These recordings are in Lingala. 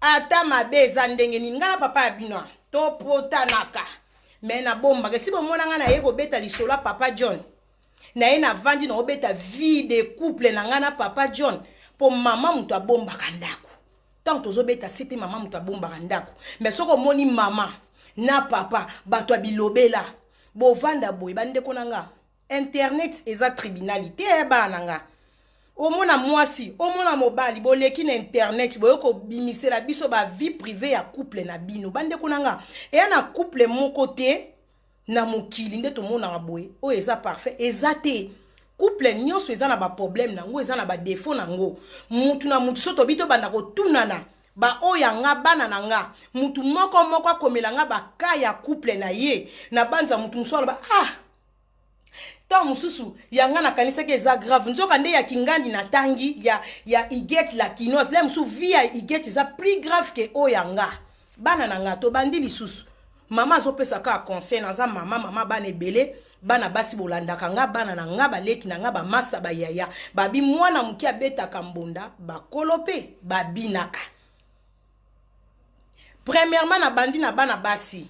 Ata mabe eza ndenge nini, ngai na papa ya bino topotanaka, me nabombaka. Esi bomona ngai naye kobeta lisolo ya papa John? Naye navandi na obeta vie de couple na ngai na papa John, mpo mama moto abombaka ndako. Ntango tozobeta sete, mama moto abombaka ndako. Me soki omoni mama na papa bato ya bilobela, bovanda boye. Bandeko na nga, internet eza tribunal te. Ya bana na nga, omona mwasi, omona mobali, boleki na internet, boye kobimisela biso bavie privée ya couple na bino. Bandeko na nga, eya na couple moko te na mokili nde tomonaka boye oyo eza parfait, eza te. Couple nyonso eza na baproblème nango, eza na badéfaut nango. Mutu na mutu, so tobi tobanda kotunana baoyo ya nga, bana na nga, mutu moko moko akomela nga baka ya couple na ye na banza. Mutu mosusu aloba: "Ah, ntango mosusu ya nga nakanisaki eza grave, nzoka nde ya kingandi." Natangi ya Iget la Kinoise, le mosusu vie ya Iget eza plus grave ke oyo ya nga. Bana na nga, tobandi lisusu. Mama azopesa kaka conseil. Naza mama, mama bana ebele. Bana basi bolandaka nga, bana na nga, baleki na nga, bamasa, bayaya, babi mwana moke abetaka mbonda, bakolo mpe babinaka. Premièrement, nabandi na bana basi.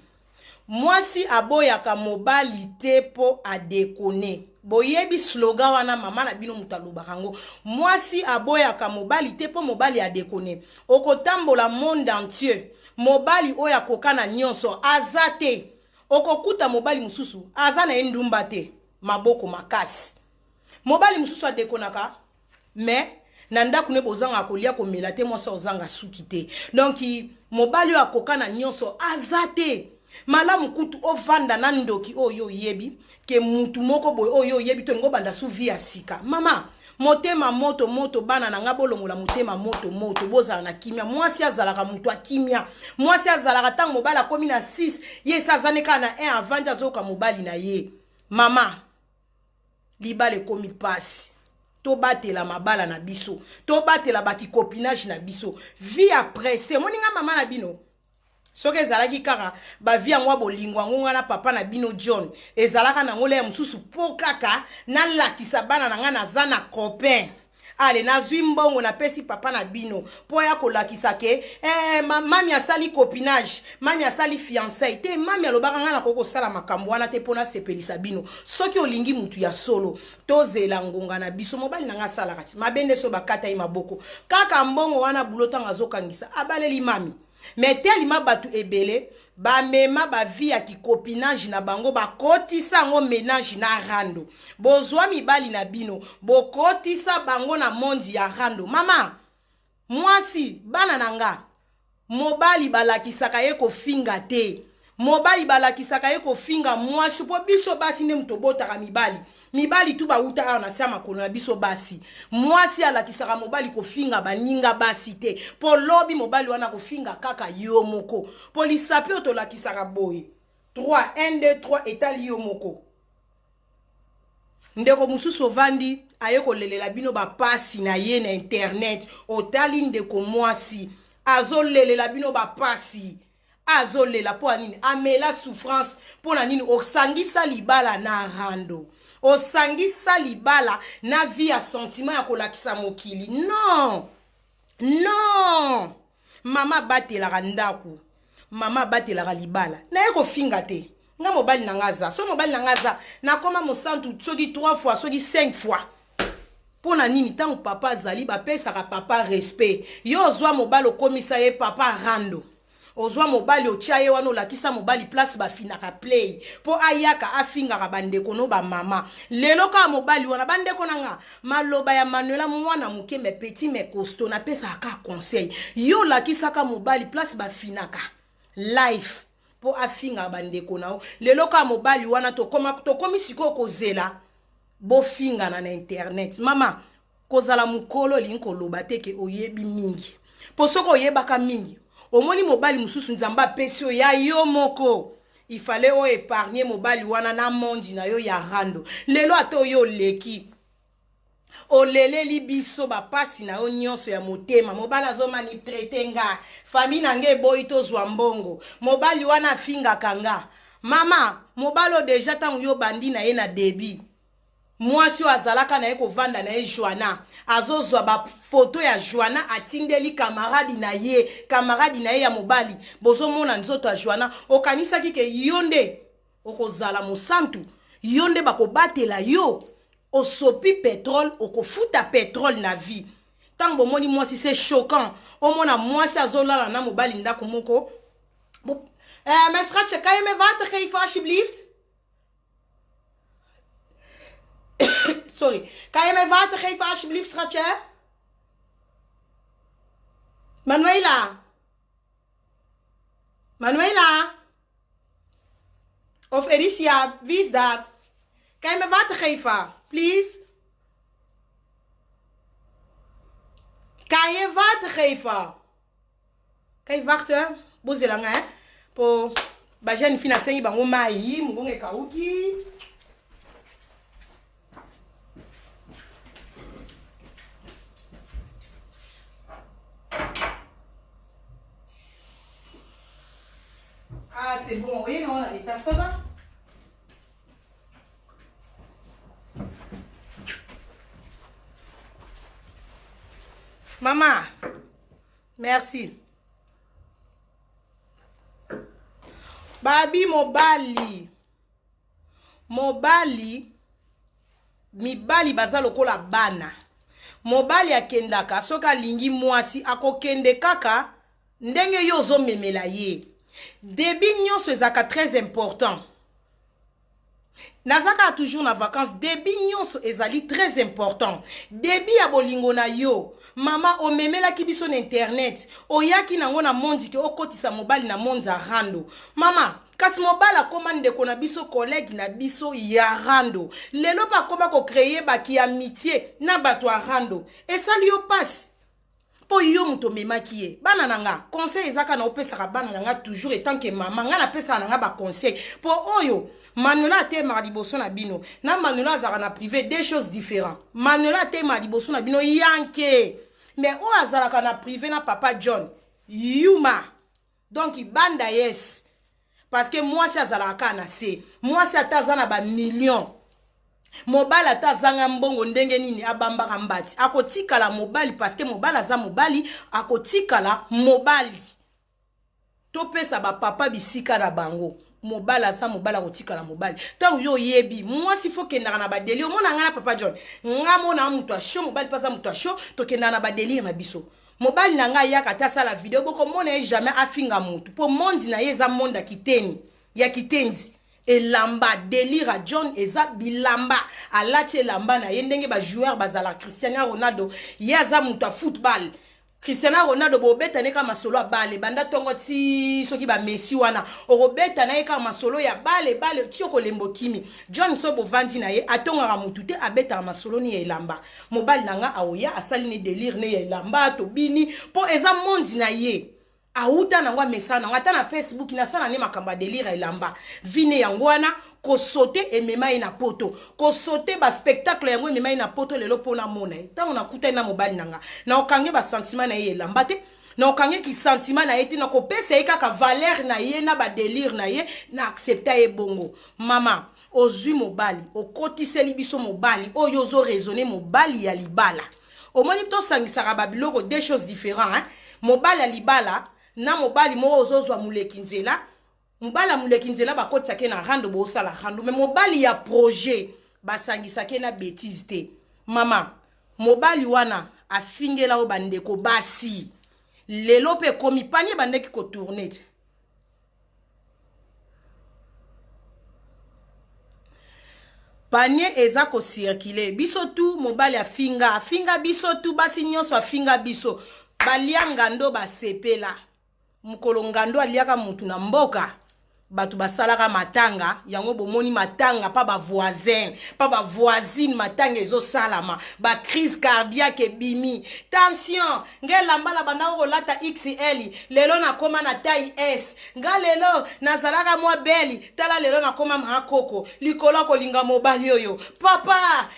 Mwasi aboyaka mobali te mpo adéconner. Boyebi slogan wana, mama na bino moto alobaka yango: mwasi aboyaka mobali te mpo mobali adéconner. Okotambola monde entier, mobali oyo akoka na nyonso aza te. Okokuta mobali mosusu aza na ye ndumba te, maboko makasi. Mobali mosusu adéconnaka, mais na ndako ne bozanga kolia, komela te, mwasi ozanga suki te. Donc mobali oyo akoka na nyonso aza te. Malamu kutu ovanda na ndoki oyo oyebi ke mutu moko boye oyo oyebi to olingi obanda su vie ya sika. Mama, motema moto moto. Bana na nga, bolongola motema moto moto, bozala na kimia. Mwasi azalaka moto akimia. Mwasi azalaka, ntango mobali akomi na 6, ye esi aza ne kaka na 1, avandi, azoyoka mobali na ye. Mama, libala ekomi mpasi. Tobatela mabala na biso, tobatela bakicopinage na biso. Vie ya presse, moninga mama na bino, soki ezalaki kaka bavie yango ya bolingo yango, nga na papa na bino John ezalaka nango leya mosusu, mpo kaka nalakisa bana na ngai naza na copain. Ale, nazwi mbongo, napesi papa na bino mpo ya kolakisa ke mami asali copinage, mami asali fiançailles te. Mami alobaka: "Ngai nakoki kosala makambo wana te mpo nasepelisa bino." Soki olingi mutu ya solo, tozela ngonga na biso. Mobali na ngai asalaka ti mabe nde so bakata ye maboko, kaka mbongo wana bulo ntango azokangisa, abaleli mami. Me telima bato ebele bamema bavie ya kicopinage na bango, bakotisa yango ménage na rando. Bozwa mibali na bino, bokotisa bango na monde ya rando. Mama mwasi, bana na nga, mobali balakisaka ye kofinga te. Mobali balakisaka ye kofinga mwasi, mpo biso basi nde moto obotaka mibali. Mibali tu bauta awa na se ya makolo na biso basi. Mwasi alakisaka mobali kofinga baninga basi te, mpo lobi mobali wana kofinga kaka yo moko. Mpo lisapi oyo tolakisaka boye, 3 1 2 3, etali yo moko. Ndeko mosusu ovandi, aye kolelela bino bapasi na ye na internet. Otali ndeko mwasi azolelela bino bapasi, azolela mpo ya nini? Amela souffrance mpo na nini? Osangisa libala na rando, osangisa libala na vie ya sentiment ya kolakisa mokili. Non, non, mama abatelaka ndako, mama abatelaka libala. Naye kofinga te. Nga mobali na nga aza so, mobali na nga aza, nakoma mosantu soki 3 fois, soki 5 fois. Mpo na nini? Ntango papa azali, bapesaka papa respect. Yo ozwa mobali, okomisa ye papa rando. Ozwa mobali, otya ye wana, olakisa mobali place bafinaka play mpo ayaka afingaka bandeko no bamama. Lelo kaka mobali wana. Bandeko na nga, maloba ya Manuela, mwana moke mais petit mais costaud, napesaka kaka conseil. Yo olakisaka mobali place bafinaka life mpo afingaka bandeko na yo. Lelo kaka mobali wana, tokomi sikoyo kozela bofingana na internet. Mama, kozala mokolo elingi koloba te ke oyebi mingi, mpo soki oyebaka mingi, omoni mobali mosusu Nzambe apesi oyo ya yo moko, ifale oyo épargne mobali wana na monde na yo ya rando. Lelo ata oyo oleki, oleleli biso bapasi na yo nyonso ya motema: "Mobali azomaltraiter nga, famille na nga eboyi tozwa mbongo, mobali wana afingaka nga." Mama, mobali oyo déjà ntango yo bandi na ye na début. Mwasi oyo azalaka na ye kovanda na ye Joana azozwa ba photo ya Joana atindeli camarade na ye, camarade na ye ya mobali. Bozomona nzoto ya Joana, okanisaki ke yo nde okozala mosantu, yo nde bakobatela yo. Osopi petrole, okofuta petrole na vie. Ntango bomoni mwasi, c'est choquant. Omona mwasi azolala na mobali ndako moko. Bo, eh, mijn schatje, kan je me water geven alsjeblieft? Sorry. Kan je mij water geven alsjeblieft, schatje? Manuela. Manuela. Of Ericia, wie is daar? Kan je me water geven, please? Kan je water geven? Kan je wachten? Bozela nga, hè? Po ba jeune fille nasengi bango mai, mongongo ekauki. Ah, c'est bon. Oui, non, et ça va? Maman, merci. Babi mobali. Mobali mibali baza lokola bana. Mobali akendaka soki alingi mwasi akokende kaka ndenge yo ozomemela ye. Debut nyonso ezalaka très important. Naza kaka toujours na vacances, debut nyonso ezali très important. Debut ya bolingo na yo, mama omemelaki biso na internet, oyaki nango na monde ke okotisa mobali na monde ya rando. Mama, kasi mobali akoma ndeko na biso, collègue na biso ya rando. Lelo pe akoma ko créer ba ki amitié na bato ya rando. Esali yo pasi? Po yo moto omemaki ye. Bana na nga, conseil eza kaka na opesaka bana na nga toujours etant que mama, nga napesaka na nga ba conseil. Po oyo Manuela atelemaka liboso na bino, na Manuela azalaka na privé, deux choses différentes. Manuela atelemaka liboso na bino yanke, mais oyo azalaka na privé na papa John, yuma. Donc banda yes. Parce que mwasi azalaka kaka na se. Mwasi ata aza na ba millions. Mobali ata azanga mbongo ndenge nini abambaka mbati. Akotikala mobali parce que mobali aza mobali, akotikala mobali. Topesa ba papa bisika na bango. Mobali aza mobali, akotikala mobali. Tango yo oyebi, mwasi faut kendaka na ba délire. Omona nga na papa John, nga mona mutu ya chaud, mobali pe aza mutu ya chaud, tokendaka na ba délire na biso. Mobali na nga ayaka ata asala video, bokomona ye jamais afinga mutu, po monde na ye eza monde ya kiteni, ya kitenzi. Elamba délire ya John eza bilamba, alati elamba na ye ndenge ba joueur bazala. Cristiano Ronaldo ye aza mutu ya football. Cristiano Ronaldo bobeta ne kaka masolo ya bale banda tongo ti soki ba Messi wana okobeta na ye kaka masolo ya bale bale ti okolembo kimi. John so bovandi na ye atongaka mutu te, abetaka masolo ni ya elamba. Mobali na nga aoya asali ni délire ne ya elamba tobini po eza monde na ye. Awuta nango amesana nango ata na Facebook nasala ne makambo ya délire ya elamba. Vie ne yango wana kosote emema ye na poto. Kosote ba spectacle yango emema ye na poto lelo po namona ye. Tango nakutani na mobali na nga, na okange ba sentiment na ye ya elamba te, na okange ki sentiment na ye te, na kopesa ye kaka valeur na ye na ba délire na ye, na accepta ye bongo. Mama, ozwi mobali, okotiseli biso mobali oyo ozo raisonner mobali ya libala. Omoni tosangisaka ba biloko deux choses différentes, hein? Mobali ya libala na mobali moko ozozwa muleki nzela, mobali ya muleki nzela bakotisaka ye na rando, bosala rando, mais mobali ya projet basangisaka ye na bêtise te. Mama, mobali wana afingela yo bandeko basi. Lelo pe ekomi panier bandeki ko tourner te. Panier eza ko circuler biso tout, mobali afinga, afinga biso tout, basi nyonso afinga biso. Balia ngando basepela. Mokolo ngando aliaka mutu na mboka, bato basalaka matanga, yango bomoni matanga pa ba voisin, pa ba voisine, matanga ezosalama, ba crise cardiaque ebimi. Tension, nga elamba na bandako kolata XL, lelo nakoma na taille S. Nga lelo nazalaka mwa belle, tala lelo nakoma makoko, likolo ya kolinga mobali oyo. Papa,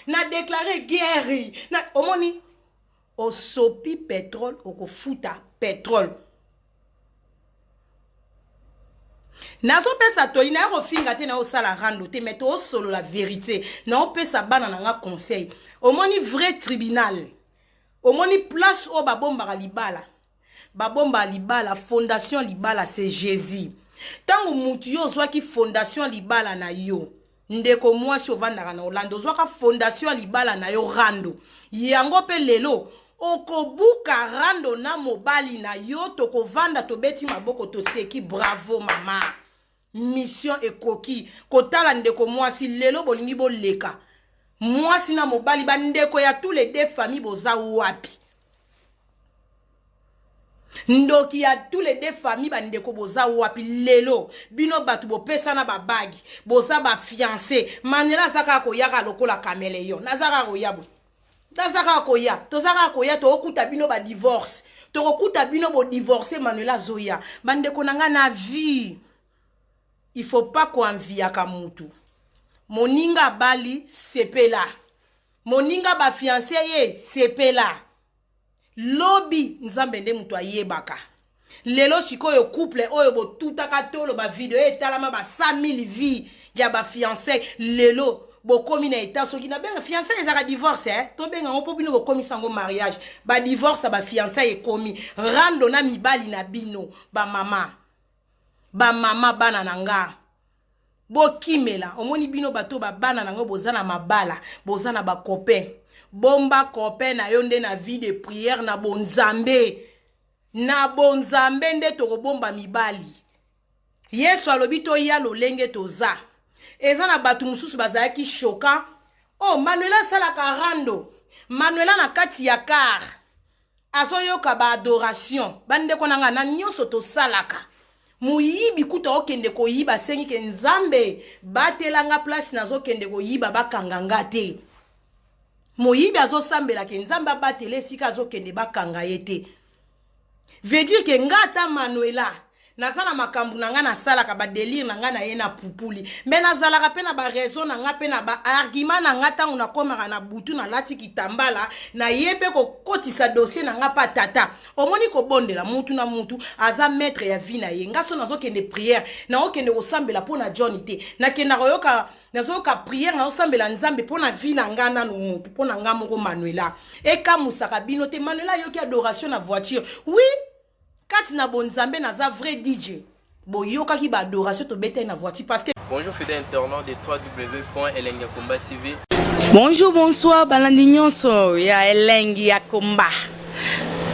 na déclarer guerre. Na, omoni osopi pétrole, okofuta pétrole. Nazopesa toli, naye kofinga te, naosala rando te, mais toosolola vérité. Naopesa bana na nga conseil. Omoni vrai tribunal, omoni place oyo babombaka libala, babombaka libala, fondation libala, c'est Jésus. Ntango mutu yo ozwaki fondation libala na yo, ndeko mwasi ovandaka na Hollande, ozwaka fondation ya libala na yo, rando yango mpe lelo okobuka rando na mobali na yo. Tokovanda, tobeti maboko, toseki: "Bravo mama, mission ekoki." Kotala ndeko mwasi, lelo bolingi boleka mwasi na mobali. Bandeko ya tous les deux famille boza wapi? Ndoki ya tous les deux famille, bandeko boza wapi lelo? Bino bato bopesana babagues, boza bafiancés. Manuela aza kaka koyaka lokola caméléon. Naza kaka koya bo, naza kaka koya, toza kaka koya. Tokokuta bino badivorce, tokokuta bino bodivorce. Manuela azoya. Bandeko na ngai, na vie il faut pas koenviaka mutu. Moninga abali, sepela. Moninga bafiancé ye, sepela. Lobi Nzambe nde moto ayebaka. Lelo sikoyo couple oyo botutaka tolo, bavideo etalama ba 100 000 vues ya bafiancé, lelo bokomi na état soki nabenga fiancé ezalaka divorce, eh? Tobenga yango mpo bino bokomisa yango mariage. Badivorce ya bafiancé ekomi rando na mibali na bino. Bamama, bamama, bana na nga, bokimela. Omoni bino bato babana nango, boza na mabala, boza na bacopain. Bomba copain na yo nde na vie de prière, na bonzambe. Na bonzambe nde tokobomba mibali. Yesu alobi toya lolenge toza. Eza na bato mosusu bazalaki choqués: "Oh, Manuela asalaka rando." Manuela na kati ya car azoyoka baadoration. Bandeko na ngai, na nyonso tosalaka, moyibi kuta okende koyiba, asengi ke Nzambe batelanga place nazokende koyiba, bakanga nga te. Moyibi azosambelaka Nzambe abatela esika azokende, bakanga ye te. Veut dire ke nga ata Manuela naza na makambo na ngai, nasalaka badélire na ngai na ye na pupuli, me nazalaka mpe na baraison na ngai mpe na baargument na ngai. Ntango nakomaka na butu, nalati kitambala, naye mpe kokotisa dossier na ngai mpa tata. Omoni, kobondela, mutu na mutu aza maître ya vie na ye. Nga so nazokende prière, naokende kosambela mpo na John te. Nakenda koyoka, nazoyoka prière, nazosambela Nzambe mpo na vie na nga nanu, mutu mpo na nga moko Manuela. Ekamusaka bino te, Manuela ayoki adoration na voiture. Oui, kati na bonzambe naza vrai DJ. Boyokaki baadoration tobetaki na voiture parce que Bonjour fidèles internautes de www.elengiyakomba TV. Bonjour, bonsoir, balandi nyonso ya Elengi ya Komba,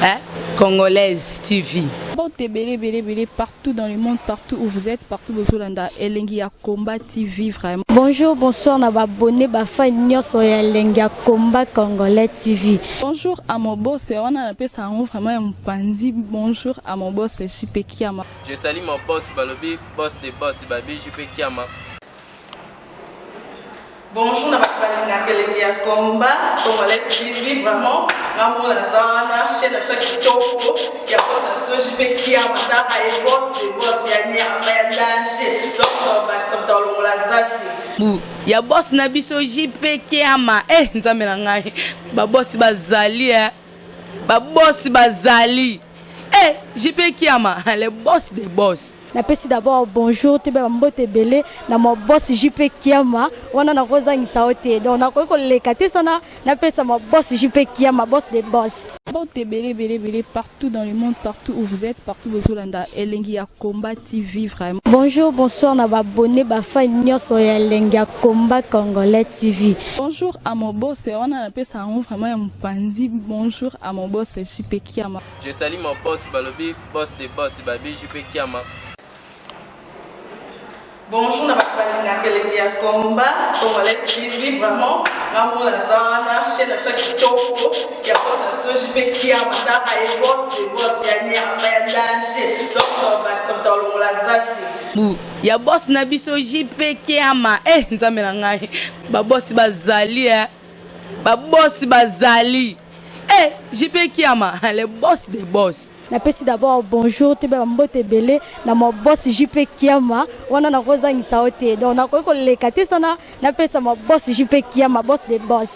hein? Congolaise TV. Porte ebele ebele ebele partout dans le monde, partout où vous êtes, partout bozolanda Elengi ya Komba TV vraiment. Bonjour, bonsoir na baabonnés, bafans nyonso ya Elengi ya Komba Congolais TV. Bonjour à mon boss, wana napesa yango vraiment ya mopandi. Bonjour à mon boss JP Kiama. Je salue mon boss Balobi, boss des boss, Babi JP Kiama. Bonjour na bato balingaka Elengi ya Komba Congolais TV. Vraiment, ngambo naza wana, chaîne na biso ya kitoko ya boss na biso JP Kiama. Taka ye, boss de boss ya nyama ya danger. Donc bakisa moto alongola zaki. Bu ya boss na biso JP Kiama. Eh, Nzambe na ngai, babosi bazali, eh. Babosi bazali, eh, JP Kiama, le boss des boss. Napesi d'abord bonjour, toyeba bambote ebele na ma boss JP Kiama. Wana nakozangisa yo te, donc nakoki koleka te sana napesa ma boss JP Kiama, boss de boss. Porte ebele ebele ebele partout dans le monde, partout où vous êtes, partout bozolanda Elengi ya Komba TV vraiment. Bonjour, bonsoir na baabonnés, bafans nyonso ya Elengi ya Komba Congolais TV. Bonjour à mon boss, wana napesa yango vraiment ya mopandi. Bonjour à mon boss JP Kiama. Je salue mon boss Balobi, boss des boss, Babi JP Kiama. Bonjour na bato balingaka Elengi ya Komba Congolais TV. Vraiment, ngambo naza wana, chaîne na biso ya kitoko ya boss na biso JP Kiama. Taka ye, boss de boss ya nyama ya danger. Donc bakisa moto alongola zaki. Bu ya boss na biso JP Kiama. Eh, Nzambe na ngai, babosi bazali, eh. Babosi bazali, eh, JP Kiama, le boss des boss. Napesi d'abord bonjour, toyeba bambote ebele na ma boss JP Kiama. Wana nakozangisa yo te, donc nakoki koleka te sana napesa ma boss JP Kiama, boss de boss.